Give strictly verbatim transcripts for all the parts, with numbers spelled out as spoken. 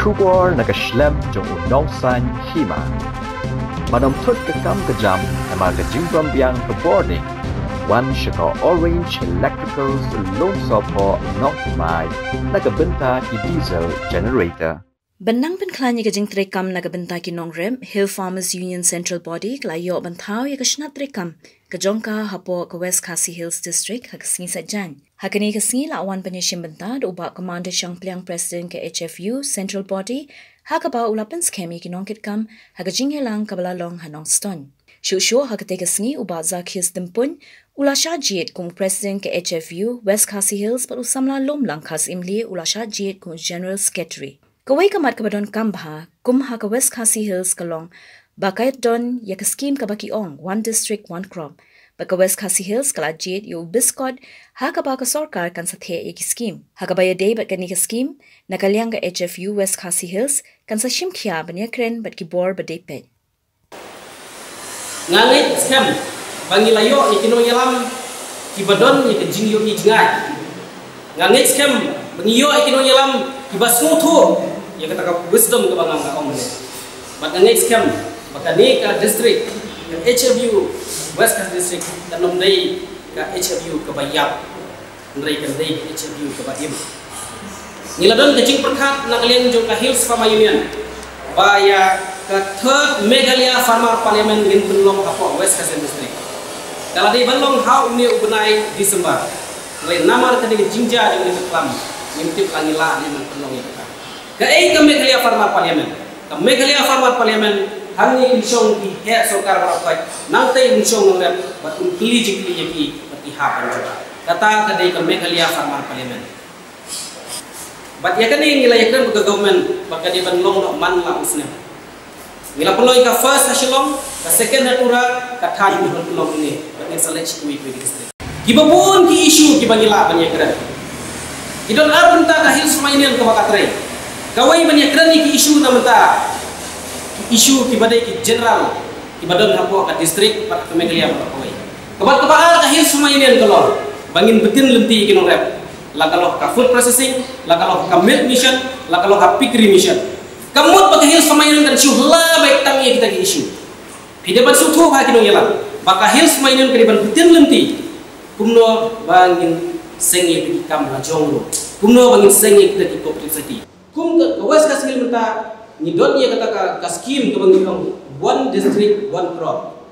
Khubor na ka shlem jong u nongsan hima. Ban ym thut ka kam ka jam namar ka jingbym biang ka bor ding, wan sha ka Orange Electricals, Lumsohphoh, Nongthymmai, na ka bynta ki diesel generator. Ban nang pynkhlaiñ ïa ka jingtrei kam na ka bynta ki nongrep, Hill Farmers Union Central Body ka la ïoh ban thaw ïa ka shnat trei kam ka jong ka hapoh ka West Khasi Hills District ha ka sngi Saitjaiñ. Ha kane ka sngi la wan ban ïashim bynta da u Bah Commander Shangpliang, President ka H F U Central Body, ha kaba u la pynskhem ïa ki nongkitkam ha ka jingïalang kaba la long ha Nongstoiñ. Shuh shuh ha katei ka sngi u Bah Zacchaeus Tympuiñ u la shah jied kum u President ka H F U West Khasi Hills bad u samla Lumlang Khasimli u la shah jied kum u General Secretary. Kawei ka mat kaba donkam bha kum ha ka West Khasi Hills ka long ba ka don ïa ka skim kaba ki ong One District One Crop. Bad ka West Khasi Hills ka la jied ïa u biskot ha kaba ka sorkar kan sa theh ïa ki skim. Ha kaba ïadei bad kane ka skim, na ka liang ka H F U West Khasi Hills kan sa shim khia ban ïakren bad ki bor ba dei peit. Nga ngeit skhem ba ngi la ïoh ïa ki nongïalam kiba don ïa ka jingïohi jngai. Nga ngeit skhem ba ngi ïoh ïa ki nongïalam kiba sngewthuh ïa kata ka wisdom kaba nga nga ong ne. Bad nga ngeit skhem ba kane ka district, ka H F U West Khasi District, kan ym dei ka H F U kaba ïap. Hynrei kan dei ka H F U kaba im. Ngi la don ka jingpyrkhat na ka liang jong ka Hills Farmer Union ba ïa ka Third Meghalaya Farmer Parliament ngin pynlong hapoh West Khasi District. Ka la dei ban long ha une u bnai December. Hynrei namar ka dei ka jingjia jong ngi ka klam, ngim tip la ngi lah ne ban pynlong ïa kata. Kaei ka Meghalaya Farmer Parliament? Ka Meghalaya Farmer Parliament, hangne ki shong ki heh sorkar baroh khoit, nangtei un shong nongrep bad un kylli jingkylli ïa ki bad ki hap ban jubab. Kata ka dei ka Meghalaya Farmer Parliament. Bad ïa kane ngi la ïakren bad ka government ba ka dei ban long noh man la u snem. Ngi la pynlong ïa ka first ha Shillong, ka second ha Tura, ka third ngi ban pynlong hangne. Bad ngin sa leit sha kiwei kiwei ki district. Kiba bun ki issue kiba ngi lah ban ïakren. Ki don ar bynta ka Hills Farmer Union kaba ka trei. Kawei ban ïakren ïa ki issue na bynta ki issue kiba dei ki general kiba don hapoh ka district bad ka Meghalaya baroh kawei. Kaba, kaba ar ka Hills Farmer Union ka long ba ngin btin lynti ïa ki nongrep. La ka long ka food processing, la ka long ka milk mission, la ka long ka piggery mission. Ka mut ba ka Hills Farmer Union kan shu la bai tang ïa kita ki issue. Phi dei ban sngewthuh ha ki nongïalam ba ka Hills Farmer Union ka dei ban btin lynti kumno ba ngin seng ïa ki kam la jong ruh, kumno ba ngin seng ïa kita ki cooperative society. Kum ka, ka West Khasi Hills mynta ngi don ïa kata ka, ka scheme kaba ngi ong One District One Crop.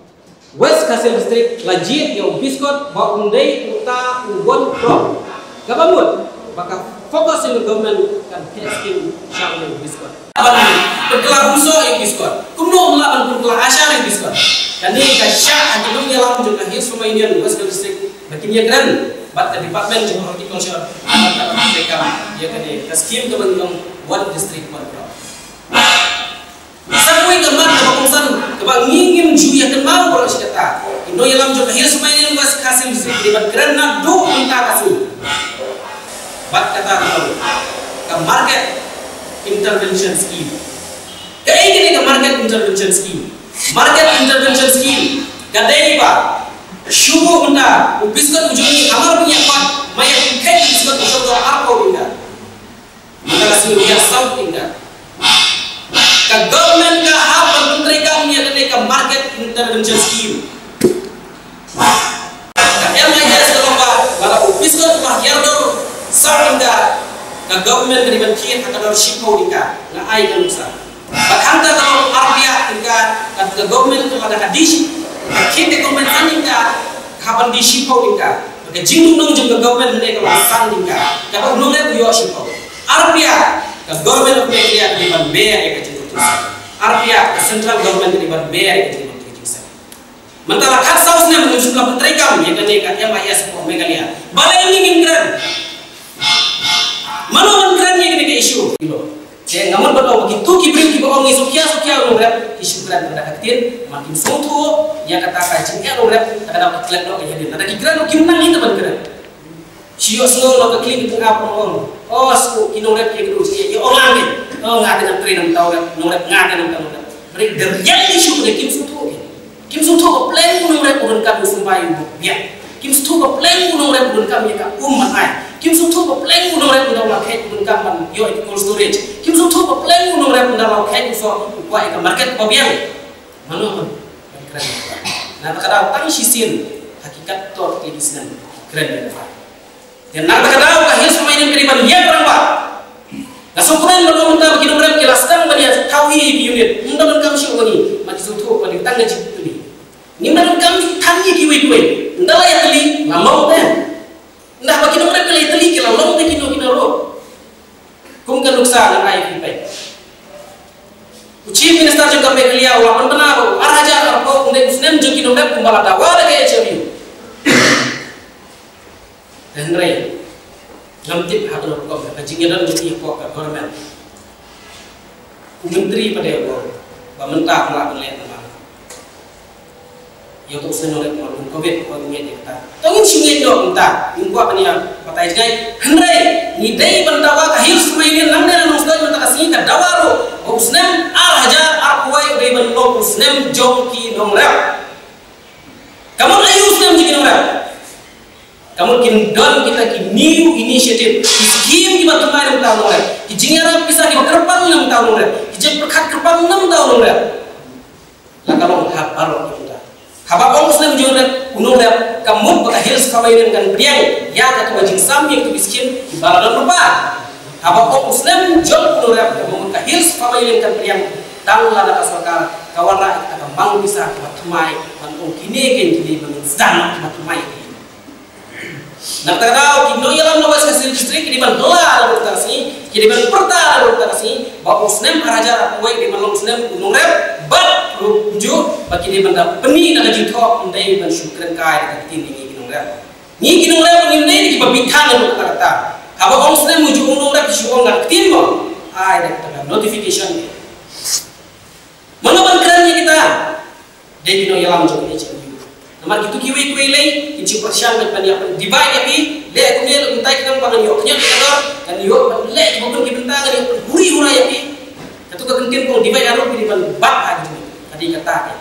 West Khasi Hills District la jied ïa u biskot ba un dei uta u One Crop. Kaba mut ba ka focus jong ka government kan heh scheme sha u biskot. Ban pynkylla umsoh ïa u biskot. Kumno um lah ban pynkylla ashar ïa u biskot? Kane ka shah ha ki nongïalam jong ka Hills Farmer Union West Khasi Hills District ba kin ïakren bad ka department jong horticulture bad ka, ka, ka, ïa kane ka scheme kaba ngi ong One District One Crop. Sa kawei ka mat kaba kongsan kaba ngi ngim ju ïa kynmaw baroh shi katta. Ki nongïalam jong ka Hills Farmer Union West Khasi Hills District ki dei ban kren naduh mynta ka sngi. Bad kata ka long ka market intervention scheme. Kaei kane ka market intervention scheme? Market intervention scheme ka dei ba shu buh mynta u biskot u jong ngi hamar ban ïa pat, ma ïa khet biskot u shong arphew tyngka. Mynta ka sngi u ïa saw tyngka. Ka government ka hap ban pyntreikam ïa kane ka market intervention scheme. Ka M I S ka long ba lada u biskot uba hiar dor saw tyngka, ka government ka dei ban kit ha ka dor shiphew tyngka. Nga ai ka nuksa. Bad hangta ka long arphew tyngka, ka, ka government ka lada ka die shi, ka kit ka government san tyngka, ka hap ban die shiphew tyngka. Ka jingdum nong jong ka government hangne ka long san tyngka. Kaba u nongrep u ïoh shiphew. Arphew, ka government of Meghalaya ka dei ban bear ïa ka jingdum jingsan. Arphew, ka central government ka dei ban bear ïa ka jingdum jingsan. Mynta la khatsaw snem ngim shym la pyntreikam ïa kane ka M I S of Meghalaya. Balei ngi ngim kren? Mano ban kren ïa kane ka issue? Te nga mut ban ong ba kito ki briew kiba ong ngi sngewkhia sngewkhia u nongrep, ki shu kren tang da ka ktien, ma kim sngewthuh ïa kata ka jingeh nongrep, kata ka daw ka klet noh ka ïa dien. Lada ki kren ruh kim nang ïa ban kren. Shu ïohsngew noh ka kling ka tnga ban ong, o sngewthuh ki nongrep ïa ka dei jingeh, ïa ong lang ki. O nga te ngam trei na bynta u nongrep, nga te na bynta u nongrep. Hynrei the real issue ka dei kim sngewthuh ki. Kim sngewthuh ba pleng u nongrep u donkam u symbai u biang. Kim sngewthuh ba pleng u nongrep u donkam ïa ka um ban ai. Kim sngewthuh ba pleng u nongrep ynda u la kheit u donkam ban ïoh ïa ka cold storage. Kim sngewthuh ba pleng u nongrep ynda u la kheit u soh u kwah ïa ka market ba biang. Mano ban kren? Na kata ka daw tang shisien ha ki katto katne ki snem kren ïa kata. Te na kata ka daw ka Hills Farmers Union ka dei ban ïeng rangbah. Nga sngewkmen ba mynta ba ki nongrep ki la sdang ban ïa thaw ïa ki unit. Ym da donkam shuh ma ngi, ma ki sngewthuh ba dei tang ka jingpyni. Ngim da donkam tang ïa kiwei kiwei. Ynda la ïatylli la long te. Ynda ba ki nongrep ki la ïatylli ki la long te kino kino ruh. Kum ka nuksa ngan ai ïa phi peit. U Chief Minister jong ka Meghalaya u la pynbna ba u ar hajar arphew un dei u snem jong ki nongrep kumba la dawa da ka H R U. Hynrei ngam tip ha kano ka rukom ka jingïadon jong ki hapoh ka government. U Myntri pat u ong ba mynta ka la pynleh namar ïa uto u snem nongrep namar u Covid, u ong ïa kata. To ngin shu ngeit noh mynta, ngim kwah ban ïa batai jngai. Hynrei ngi dei ban dawa, ka Hills Farmers Union nangne na Nongstoiñ mynta ka sngi ka dawa ruh ba u snem ar hajar arphew wei u dei ban long u snem jong ki nongrep. Ka mut aïu u snem jong ki nongrep? Ka mut kin don kita ki new initiative, ki skim kiba thymmai na bynta u nongrep, ki jingïarap pisa kiba kyrpang na bynta u nongrep, ki jingpyrkhat kyrpang na bynta u nongrep. La ka long ha baroh ki bynta. Haba ong u snem jong u nongrep, u nongrep, ka mut ba ka Hills Farmers Union kan pdiang ïa kata ka jingsam ïa kito ki skim kiba la don lypa. Haba ong u snem jong u nongrep, ka mut ka Hills Farmers Union kan pdiang tang lada ka sorkar ka wanrah ïa kata ka mang pisa kaba thymmai ban ong kine kein kine ba ngin sdang kiba thymmai. Na kata ka daw ki nongïalam na West Khasi Hills District ki dei ban hla na kata ka sngi, ki dei ban pyrta na kata ka sngi ba u snem ar hajar arphew wei u dei ban long u snem u nongrep, bad ruh kumjuh ba ki dei ban da pyni na ka jingthoh, ym dei ban shu kren kai da ka ktien ïa ngi ki nongrep. Ngi ki nongrep ngim dei kiba bit than na kata kata. Haba ong snem u ju ong nongrep, shu ong da ka ktien mo. Ai da kata ka notification. Mano ban kren ïa kita? Dei ki nongïalam jong ka H R U. Namar kito kiwei kiwei lei kin shu pyrshang ban ïa pyn divide ïa phi. Leh kumne leh kumtai, khnang ba ngan ïoh khñiot ka dor, ngan ïoh ban leh kiba bun ki bynta, ngan ïoh pynhuri hura ïa phi. Kato ka kyntien kong divide and rule ki dei ban bat ha ki jong ngi. Ka dei kata ka.